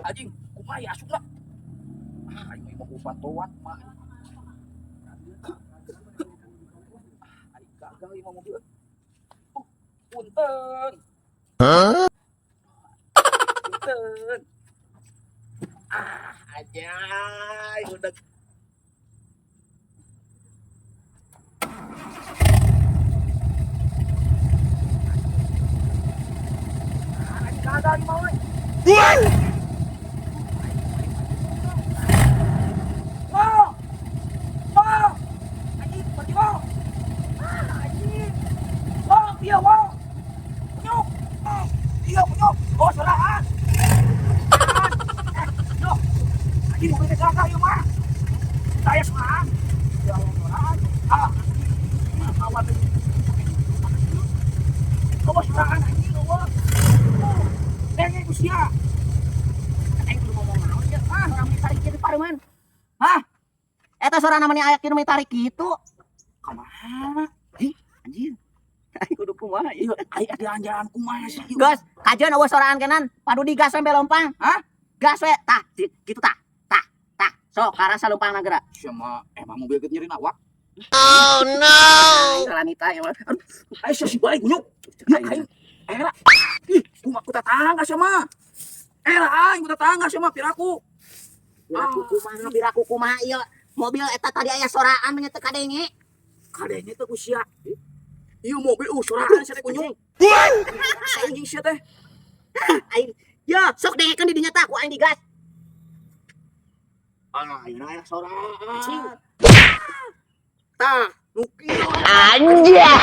Anjing, kumaha ya asupna? Ah, aing mah mau pantauan mah. Ah, aing gagal ieu mah mobil. Oh, punten. Punten. Ah, anjay, udah. Ah, anjing gagal ieu mah euy. Mo! Mo! Anjing, pergi mo! Ah, anjing! Mo, dia mo! Penyuk! Mo! Dia penyuk! Oh, sorangan! Sorangan! Eh, yo! Anjing, mobil teh gagal ieu mah. Saya sorangan. Ya Allah, sorangan. Ah, anjing. Kawan teh. Oh, sorangan anjing, eueuh. Oh, denge ku sia. Aing kudu ngomong naon ieu? Ah, urang ditarik kieu di pareuman. Hah? Eta sorana mani aya kieu nu ditarik kitu. Kamana? Ih, anjir. Aing kudu kumaha ieu? Ieu aing jalan-jalan kumaha sih ieu? Gas, kajeun eueuh soraan kenan, padu digas sampe lompang. Hah? Gas we, tah, kitu tah. Tah, tah. Sok karasa lompangna geura. Sia mah emang mobil geus nyeri awak. Salanita ieu mah. Aduh, aing sia si baik kunyuk. Ya aing era. Ih, kumaha ku tetangga sia mah. Era aing ku tetangga sia mah piraku. Biraku kumaha, biraku kumaha ieu? Mobil eta tadi aya soraan nya teu kadenge. Kadenge teh ku sia. Ieu mobil sorangan sia teh kunyuk. Aing jeung sia teh. Aing, ya sok dengekeun di dinya tah ku aing digas. Ah, ayeuna aya Anjing. sorangan. Tah, nu kieu. Anjay.